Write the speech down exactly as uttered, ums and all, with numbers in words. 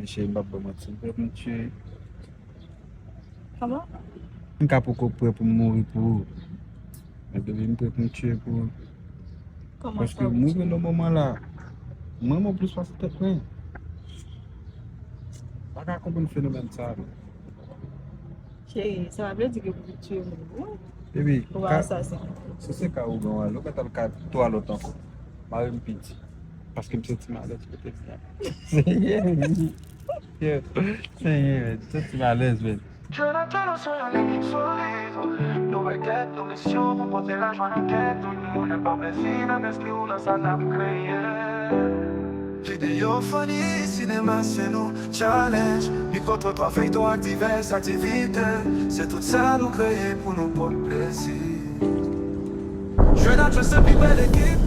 Cheri, m p ap ba w manti, m prè pou m tiye. Kòman? M ka poko prè pou m mouri pou ou. Men baby, m prè pou m tiye pou ou. Kòman sa, ou tiye? Paske m rive nan moman la, m renmen w plis pase tèt mwen. M pa ka konprann fenomèn sa, non. Cheri, sa pa vle di ke pou vin tiye moun, non. Baby, ou pa ka asasen. Si se ka ougan w ale, ou mèt al ka twa lòt ankò. Mari m piti. Paske m santi m alèz kote m ye a. Seyè, Seyè, Seyè, men, m santi m alèz, men. Jonathan, nou sou yon liy solid. Nou bay tèt nou misyon pou pote lajwa nan kè tout moun. N ap pa mezi nan lespri w nan sa n ap kreye. Videyo funny, sinema se nou challenge. Mikwo twotwa, feyton ak divès aktivite. Se tout sa nou kreye pou nou pote plezi. Jwe nan Trust the People ekip.